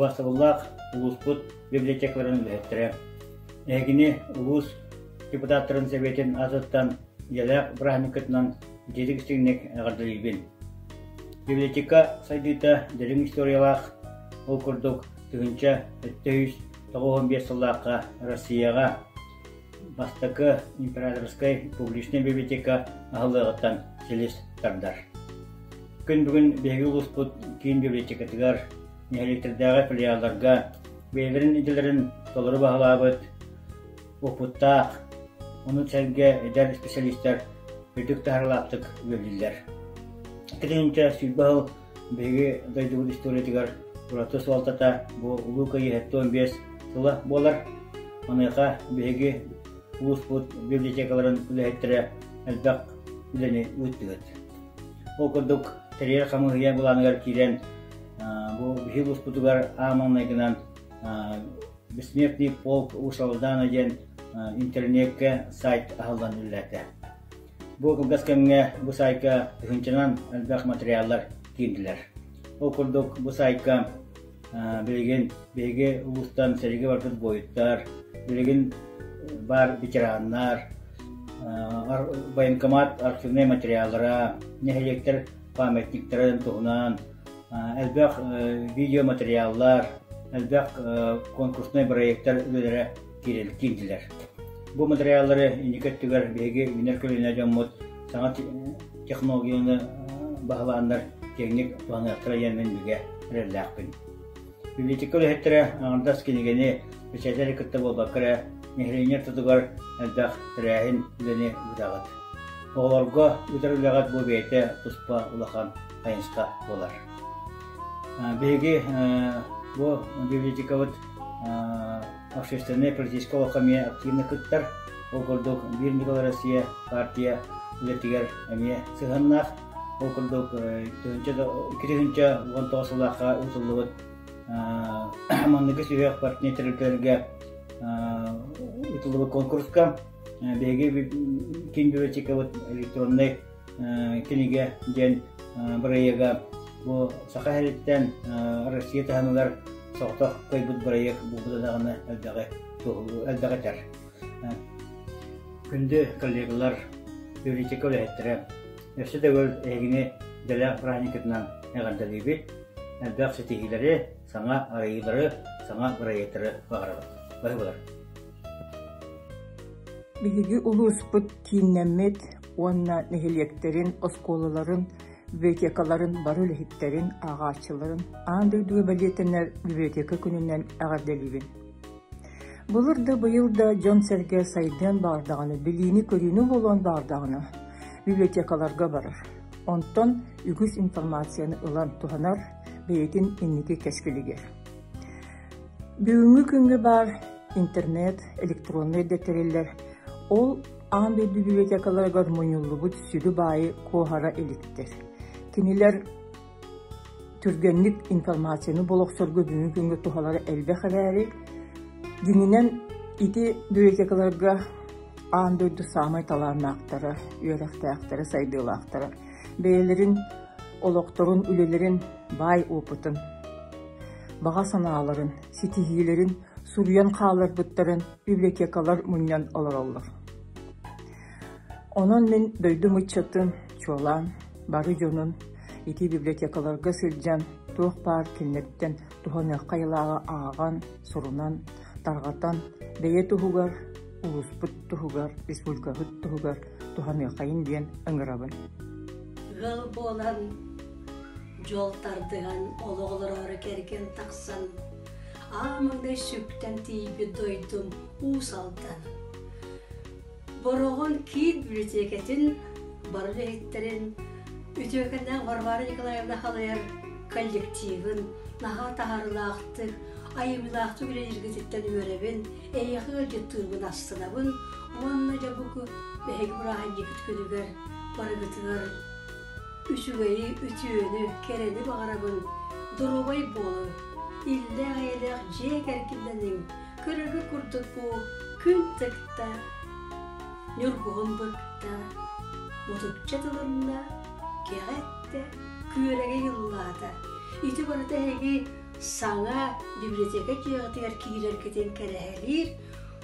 Убастабыллаах улууспут библиотекаларын үлэһиттэрэ! Эһигини улуус депутаттарын сэбиэтин аатыттан идэлээх бырааһынньыккытынан итиитик истиҥник эҕэрдэлиибин. Библиотека сайдыыта дириҥ историялаах, ол курдук 1795 сыллаахха Россияҕа бастакы императорскай публичнай библиотека аһыллыаҕыттан силис тардар. Күн бүгүн биһиги улууспут киин библиотекатыгар, нэһилиэктэрдээҕи филиалларга бэйэлэрин идэлэрин толору баһылаабыт, уопуттаах, ону сэргэ эдэр специалистар үрдүк таһаарыылаахтык үлэлииллэр. 2020 сыл биһиги дойдубут историятыгар ураты суолтата бу Улуу Кыайыы 75 сыла буолар. Маныаха биһиги улууспут библиотекаларын үлэһиттэрэ элбэх үлэни ыыттыгыт. Ол курдук тэрийэр хамыыһыйа былааныгар киирэн бу биһиги улууспутугар аан маҥнайгынан Бессмертный полк Уус-Алдана диэн интернеккэ сайт аһыллан үлэлээтэ. Бу кылгас кэмҥэ бу саайка тыһыынчанан элбэх материаллар киирдилэр. Ол курдук бу саайка билигин биһиги улуустан сэриигэ барбыт буойуттар, билигин баар ветераннар, военкомат архивнай материаллара, нэһилиэктэр памятниктарын туһунан элбэх видеоматериаллар, элбэх конкурснай проектар үлэлэрэ киирдилэр. Бу материаллары инники өттүгэр биһиги үүнэр көлүөнэ дьоммут саҥа технологияны баһылааннар киэҥник туһаныахтара диэн мин бигэ эрэллээхпин. Библиотека үлэһиттэрэ аҥардас кинигэни бэчээтэри кытта буолбакка эрэ нэһилиэнньэ ортотугар элбэх тэрээһин үлэни ыытаҕыт. Оҕолорго ыытар үлэҕит бу бэйэтэ туспа улахан хайысха буолар. Биһиги бу библиотекабыт общественнай политическай олоххо эмиэ активно кыттар. Ол курдук Биир Николай Россия партия үлэтигэр эмиэ сыһыаннаах. Ол курдук 2019 сыллаахха ыытыллыбыт манныгы сүһүөх партия тэрилтэлэргэ ыытыллыбыт конкурска биһиги киин библиотекабыт электроннай кинигэ диэн бырайыага бу Саха сириттэн Россия таһымыгар соҕотох кыайбыт бырайыак буолбута даҕаны элбэҕи элбэҕи этэр. Күндү коллегалар, библиотека үлэһиттэрэ, өссө төгүл эһигини идэлээх бырааһынньыккытынан эҕэрдэлиибит, элбэх ситиһиилэри, саҥа арыйыылары, саҥа бырайыактары баҕарабыт. Баһыыбалар! Биһиги улууспут кииннэммит уонна нэһилиэктэрин, оскуолаларын, библиотекаларын бары үлэһиттэрин, ааҕааччыларын аан дойдуга бэлиэтэнэр библиотека күнүнэн эҕэрдэлиибин. Былыр да быйыл да дьон-сэргэ сайдыан баҕардаҕына, билиини-көрүүнү булуон баҕардаҕына библиотекаларга барар. Онтон үгүс информацияны ылан туһанар бэйэтин инники кэскилигэр. Бүгүҥҥү күҥҥэ баар интернет, электроннай да тэриллэр ол аан дойду библиотекаларыгар мунньуллубут сүдү баайы куоһара иликтэр. Кинилэр түргэнник информацияны була охсорго бүгүҥҥү күҥҥэ туһалара элбэх эрээри, дьиҥинэн ити библиотекаларга аан дойду саамай талааннаахтара, үөрэхтээхтэрэ, сайдыылаахтара бэйэлэрин олохторун, үлэлэрин баай опытын баҕа санааларын, ситиһиилэрин суруйан хаалларбыттарын библиотекалар мунньан олороллор. Онон мин дойдум ыччатын, чуолаан, бары дьонун ити библиотекаларга сылдьан туох баар кинилэртэн туһаныахха айылааҕы ааҕан, сурунан, тарҕатан, бэйэ туһугар, улууспут туһугар, республикабыт туһугар туһаныаххайын диэн ыҥырабын. Ыал буолан Дьол тардыһан, олох олороору кэргэн тахсан, аан маҥнай сүктэн тиийбит дойдум Уус Алдан. Бороҕон киин библиотекатын бары үлэһиттэрин, үтүөкэннээх Варвара Николаевна халайар коллективын наһаа таһаарыылаахтык, айымньылаахтык үлэлииргититтэн үөрэбин, эйиэхэ ыалдьыттыырбын астынабын уонна дьэ бу биһиги бырааһынньыкпыт күнүгэр барыгытыгар Үчүгэйи, үтүөнү, кэрэни баҕарабын, доруобай буолуҥ, иллээх-эйэлээх дьиэ кэргэннэниҥ, көрөргүт курдук бу күн тыкта, ньургуһун быкта, мутукча тылынна, кэҕэ эттэ, күөрэгэй ыллаата. Ити барыта эһиги. Саҥа библиотека дьиэҕитигэр киирэргитин кэрэһэлиир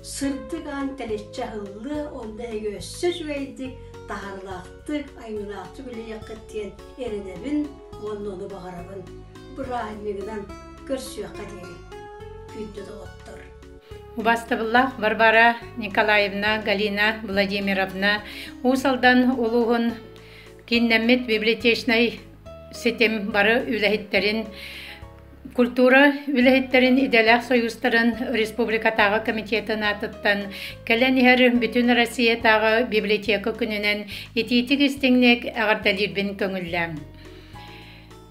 сырдык аан тэлэччи аһыллыа, онно эһиги өссө үчүгэйдик, таһаарыылаахтык, айымньылаахтык үлэлиэххит диэн эрэнэбин уонна ону баҕарабын. Бырааһынньыгынан көрсүөххэ диэри, күндү доҕоттор! Убастабыллаах Варвара Николаевна, Галина Владимировна, Уус Алдан улууһун кииннэммит библиотечнай ситим бары үлэһиттэрин культура үлэһиттэрин идэлээх союзтарын республикатааҕы комитетын аатыттан кэлэн иһэр бүтүн Россиятааҕы библиотека күнүнэн итиитик истиҥник эҕэрдэлиирбин көҥүллээҥ.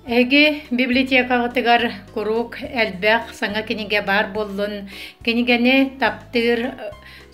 Эһиги библиотекаҕытыгар куруук элбэх саҥа кинигэ баар буоллун, кинигэни таптыыр,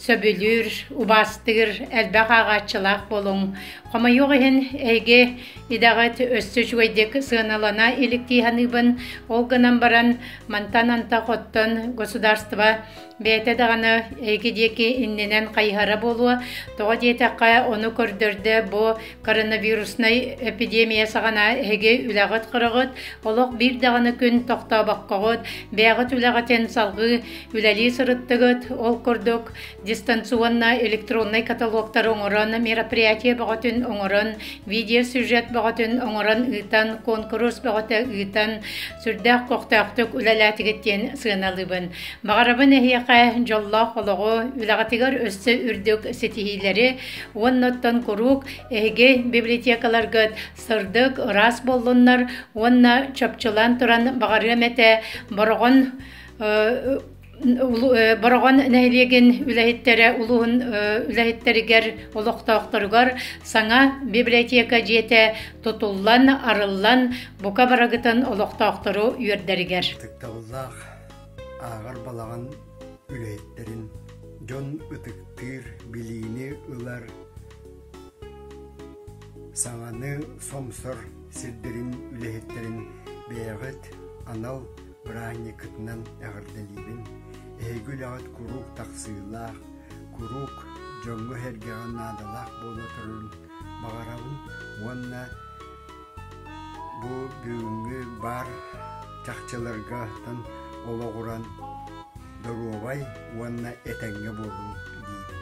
сөбүлүүр, убаастыыр элбэх ааҕааччылаах буолуҥ. Хомойуох иһин, эһиги идэҕит өссө үчүгэйдик сыаналана илик дии саныыбын. Ол гынан баран, мантан антах оттон государство бэйэтэ даҕаны эһиги диэки иннинэн хайыһара буолуо. Тоҕо диэтэххэ, ону көрдөрдө бу коронавируснай эпидемия саҕана эһиги үлэҕит-хороҕут олох биир даҕаны күн тохтообоккоҕут, бэйэҕит үлэҕитин салҕыы үлэлии сырыттыгыт. Ол курдук дистанционно электроннай каталогтары оҥорон, мероприятие бөҕөтүн оҥорон, видеосюжет бөҕөтүн оҥорон ыытан, куонкурус бөҕөтө ыытан, сүрдээх көхтөөхтүк үлэлээтигит диэн сыаналыыбын. Баҕарабын эһиэхэ дьоллоох олоҕу, үлэҕитигэр өссө үрдүк ситиһиилэри уонна оттон куруук эһиги библиотекаларгыт сырдык, ыраас буоллуннар уонна чопчулаан туран баҕарыам этэ Бороҕон Бороҕон нэһилиэгин үлэһиттэрэ улууһун үлэһиттэригэр, олохтоохторугар саҥа библиотека дьиэтэ тутуллан, арыллан, бука барыгытын олохтоохтору үөрдэригэр. Ытыктабыллаах ааҕар балаҕан үлэһиттэрин дьон ытыктыыр, билиини ылар, саҥаны сомсор сирдэрин үлэһиттэрин бэйэҕит анал бырааһынньыккытынан эҕэрдэлиибин. Эһиги үлэҕит куруук тахсыылаах, куруук дьоҥҥо-сэргэҕэ наадалаах буола турарын баҕарабын уонна бу бүгүҥҥү баар чахчыларгаттан олоҕуран доруобай уонна этэҥҥэ буолуҥ диибин.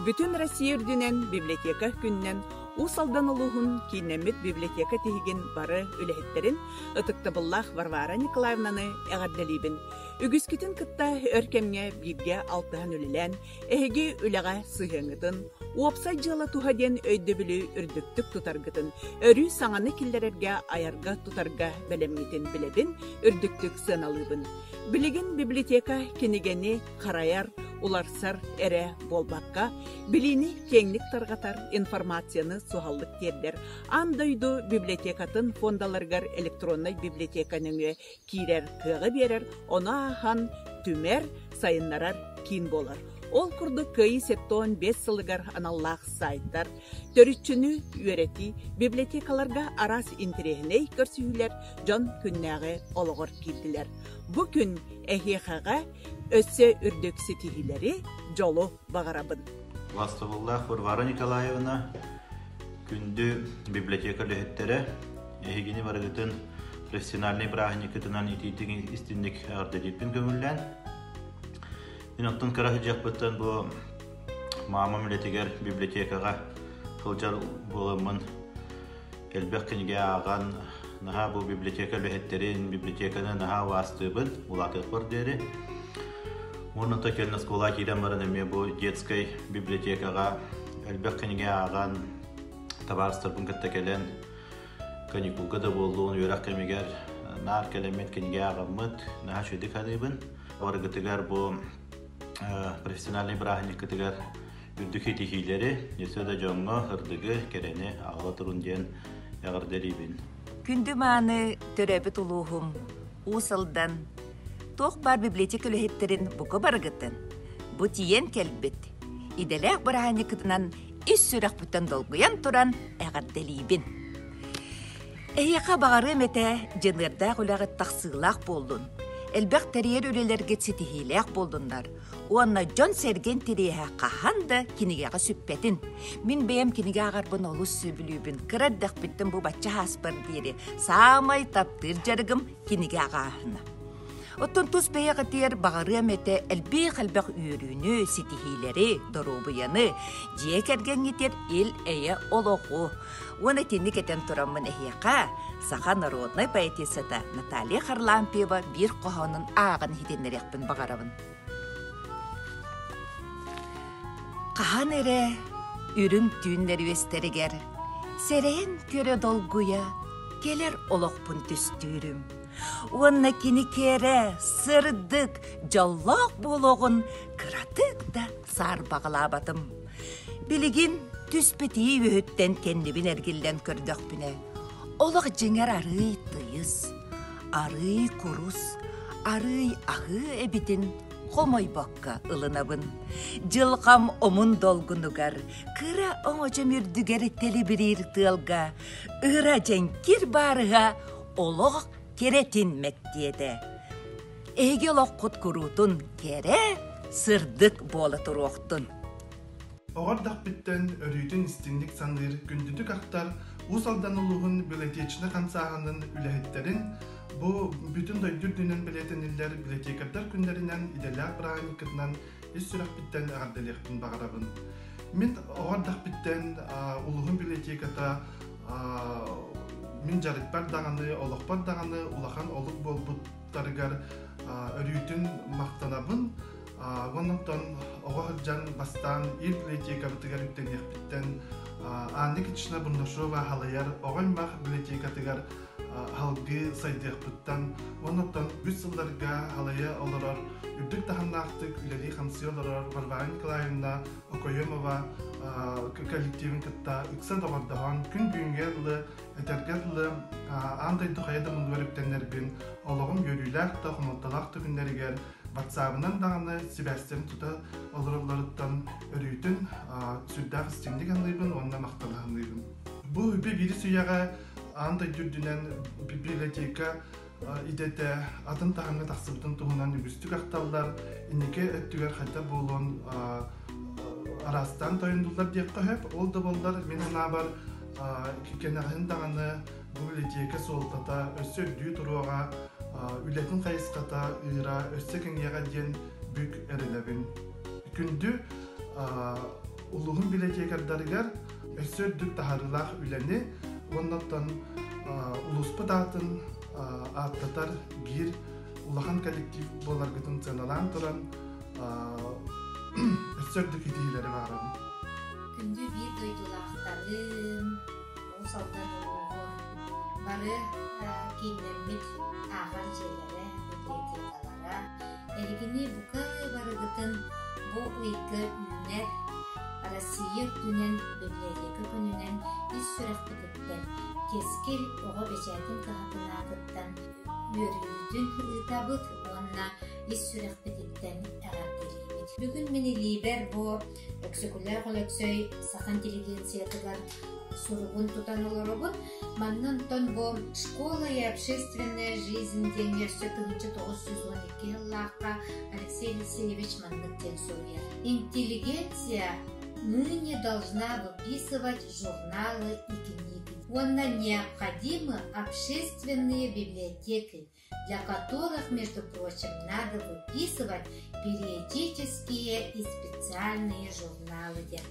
Бүтүн Россия үрдүнэн библиотека күнүнэн Уус Алдан улууһун кииннэммит библиотека тиһигин бары үлэһиттэрин ытыктабыллаах Варвара Николаевнаны эҕэрдэлиибин. Үгүскүтүн кытта өр кэмҥэ бииргэ алтыһан үлэлээн, эһиги үлэҕэ сыһыаҥҥытын, уопсай дьыала туһа диэн өйдөбүлү үрдүктүк тутаргытын, өрүү саҥаны киллэрэргэ, айарга-тутарга бэлэмҥитин билэбин, үрдүктүк сыаналыыбын. Билигин библиотека кинигэни харайар, уларсар эрэ буолбакка, билиини киэҥник тарҕатар, информацияны суһаллык тиэрдэр аан дойду библиотекатын фондаларыгар электроннай библиотека нөҥүө киирэр кыаҕы биэрэр, ону ааһан түмэр, сайыннарар киин буолар. Ол курдук Кыайыы 75 сылыгар аналлаах сайтар, төрүччүнү үөрэтии, библиотекаларга араас интэриэһинэй көрсүһүүлэр дьон күннээҕи олоҕор киирдилэр. Бу күн эһиэхэҕэ өссө үрдүк ситиһиилэри, дьолу баҕарабын. Убаастабыллаах Варвара Николаевна, күндү библиотека үлэһиттэрэ, эһигини барыгытын профессиональнай бырааһынньыккытынан итиитик истинник эҕэрдэлиирбин көҥүллээн. Мин оттон кыра сылдьыахпыттан бу маамам үлэтигэр библиотекаҕа сылдьар буоламмын элбэх кинигэ ааҕан наһаа бу библиотека үлэһиттэрин, библиотеканы наһаа убаастыыбын, улаатыахпар диэри. Уонна то кэлин оскуолаҕа киирэн баран эмиэ бу детскай библиотекаҕа элбэх кинигэ ааҕан табаарыстарбын кытта кэлэн каникулга да буоллун, үөрэх кэмигэр наар кэлэммит кинигэ ааҕаммыт, наһаа үчүгэйдик саныыбын. Барыгытыгар бу профессиональнай бырааһынньыккытыгар үрдүк ситиһиилэри, өссө да дьоҥҥо сырдыгы, кэрэни аҕала турун диэн эҕэрдэлиибин. Күндү мааны төрөөбүт улууһум Уус Алдан туох баар библиотека үлэһиттэрин бука барыгытын бу тиийэн кэлбит идэлээх бырааһынньыккытынан ис сүрэхпиттэн долгуйан туран эҕэрдэлиибин. Эһиэхэ баҕарыам этэ дьаныардаах үлэҕит тахсыылаах буоллун. Элбэх тэрийэр үлэлэргит ситиһиилээх буоллуннар уонна дьон-сэргэ интэриэһэ хаһан да кинигэҕэ сүппэтин. Мин бэйэм кинигэ ааҕарбын олус сөбүлүүбүн. Кыра эрдэхпиттэн бу бачча ааспар диэри саамай таптыыр дьарыгым кинигэ ааҕааһына. Оттон тус бэйэҕитигэр баҕарыам этэ элбэх-элбэх үөрүүнү, ситиһиилэри, доруобуйаны, дьиэ кэргэҥҥитигэр ил-эйэ олоҕу. Уонна итинник этэн тураммын эһиэхэ саха народнай поэтессата Наталья Харлампьева биир хоһоонун ааҕан иһитиннэриэхпин баҕарабын. Хаһан эрэ үрүҥ түүннэр үөстэригэр сэрэйэн көрө долгуйа кэлэр олохпун түстүүрүм. Уонна кини кэрэ, сырдык, дьоллоох буолуоҕун кыратык да саарбаҕалаабатым. Билигин түспэтии үөһүттэн кэннибин эргиллэн көрдөхпүнэ, олох дьиҥэр арыый тыйыс, арыый курус, арыый аһыы эбитин хомойбокко ылынабын. Дьылҕам омун долгунугар, кыра оҥочом үрдүгэр тэлибириир тыалга ыра дьэҥкир баарыһа олох кэрэтин мэктиэтэ. Эһиги олоххут куруутун кэрэ, сырдык буола туруохтун. Оҕо эрдэхпиттэн өрүүтүн истиҥник саныыр, күндүтүк ахтар Уус Алдан улууһун библиотечнай хамсааһынын үлэһиттэрин бу бүтүн дойду үрдүнэн бэлиэтэниллэр библиотекардар күннэринэн идэлээх бырааһынньыккытынан ис сүрэхпиттэн эҕэрдэлиэхпин баҕарабын. Мин оҕо эрдэхпиттэн улууһум библиотеката мин дьарыкпар даҕаны, олохпор даҕаны улахан олук буолбуттарыгар өрүүтүн махтанабын. Оннуктан оҕо сылдьан бастаан ир библиотекабытыгар үктэниэхпиттэн Анна Никитична Бурнашова халайар оҕо аймах библиотекатыгар салгыы сайдыахпыттан оннуттан үс сылларга халайа олорор үрдүк таһымнаахтык үлэлии-хамсыы олорор Варвара Николаевна Окоемова коллективын кытта ыкса доҕордоһон күн бүгүҥҥэ дылы этэргэ дылы аан дойду хайа да муннугар үктэннэрбин олоҕум үөрүүлээх да хомолтолоох да күннэригэр ватсабынан даҕаны сибээстэрин тута олороллоруттан өрүүтүн сүрдээх истиҥник аныыбын уонна махтана саныыбын. Бу үбү биирис үйэҕэ аан дойду үрдүнэн библиотека идэтэ атын таһымҥа тахсыбытын туһунан үгүстүк ахталлар, инники өттүгэр хайдах буолуон араастаан тойондуллар диэххэ сөп. Ол да буоллар, мин санаабар, кэнэҕэһин даҕаны бу библиотека суолтата өссө үрдүү туруоҕа, үлэтин хайысхата ыыра өссө кэҥиэҕэ диэн бүк эрэнэбин. Күндү улууһун библиотекардарыгар өссө үрдүк таһаарыылаах үлэни уонна оттон улууспут аатын ааттатар биир улахан коллектив буоларгытын сыаналаан туран өссө үрдүк ситиһиилэри баҕарабын. Күндү биир дойдулаахтарым, Уус Алдан улууһун бары кииннэммит ааҕар дьиэлэрэ, библиотекалара эһигини бука барыгытын бу ыйга үүнэр Россия үрдүнэн библиотека күнүнэн ис сүрэхпититтэн Кэскил оҕо бэчээтин кыһатын аатыттан үөрүүбүтүн ыытабыт уонна ис сүрэхпититтэн эҕэрдэлиибит. Бүгүн мин илиибэр бу Өксөкүлээх Өлөксөй саха интеллигенциятыгар суругун тутан олоробут. Манна онтон бу «Школа и общественная жизнь» диэҥҥэ өссө 1912 сыллаахха Алексей Алексеевич маннык диэн суруйар. Интеллигенция ныне должна выписывать журналы и книги. Уонна необходимы общественные библиотеки, для которых, между прочим, надо выписывать периодические и специальные журналы диэн.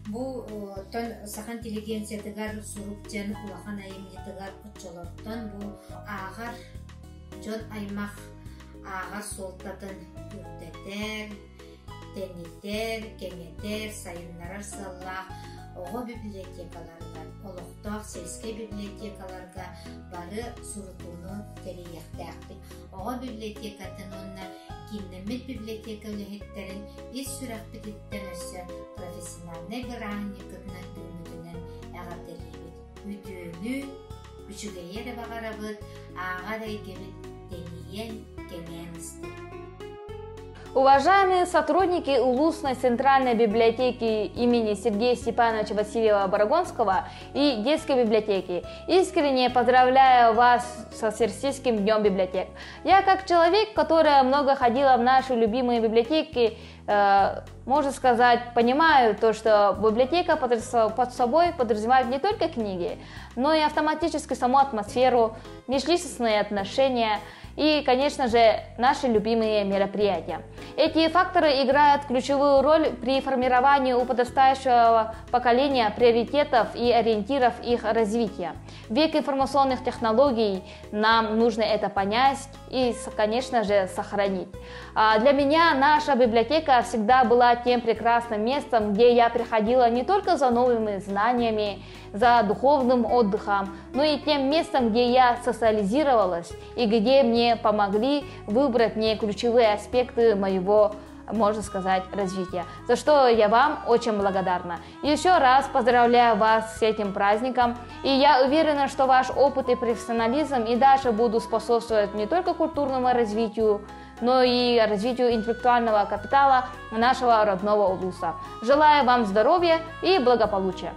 Бу тон саха интеллигенциятыгар сурук диэн улахан айымньытыгар оччолортон бу ааҕар дьон аймах ааҕар суолтатын үрдэтэр, тэнитэр, кэҥэтэр, сайыннарар сыаллаах оҕо библиотекаларыгар, олохтоох сельскэй библиотекаларга бары сурутууну тэрийиэхтээхпит. Оҕо библиотекатын уонна кииннэммит библиотека үлэһиттэрин ис сүрэхпититтэн өссө профессиональнай бырааһынньыккытынан күммүтүнэн эҕэрдэлиибит. Үтүөнү, үчүгэйи эрэ баҕарабыт, ааҕар эйгэбит тэнийэн, кэҥээн истин. Уважаемые сотрудники Улусной центральной библиотеки имени Сергея Степановича Васильева-Барагонского и детской библиотеки, искренне поздравляю вас со Всероссийским днем библиотек. Я как человек, который много ходила в наши любимые библиотеки, можно сказать, понимаю то, что библиотека под собой подразумевает не только книги, но и автоматически саму атмосферу, межличностные отношения и, конечно же, наши любимые мероприятия. Эти факторы играют ключевую роль при формировании у подрастающего поколения приоритетов и ориентиров их развития. В век информационных технологий нам нужно это понять и, конечно же, сохранить. Для меня наша библиотека всегда была тем прекрасным местом, где я приходила не только за новыми знаниями, за духовным отдыхом, но и тем местом, где я социализировалась и где мне помогли выбрать мне ключевые аспекты моего, можно сказать, развития, за что я вам очень благодарна. Еще раз поздравляю вас с этим праздником, и я уверена, что ваш опыт и профессионализм и дальше будут способствовать не только культурному развитию, но и развитию интеллектуального капитала нашего родного улуса. Желаю вам здоровья и благополучия.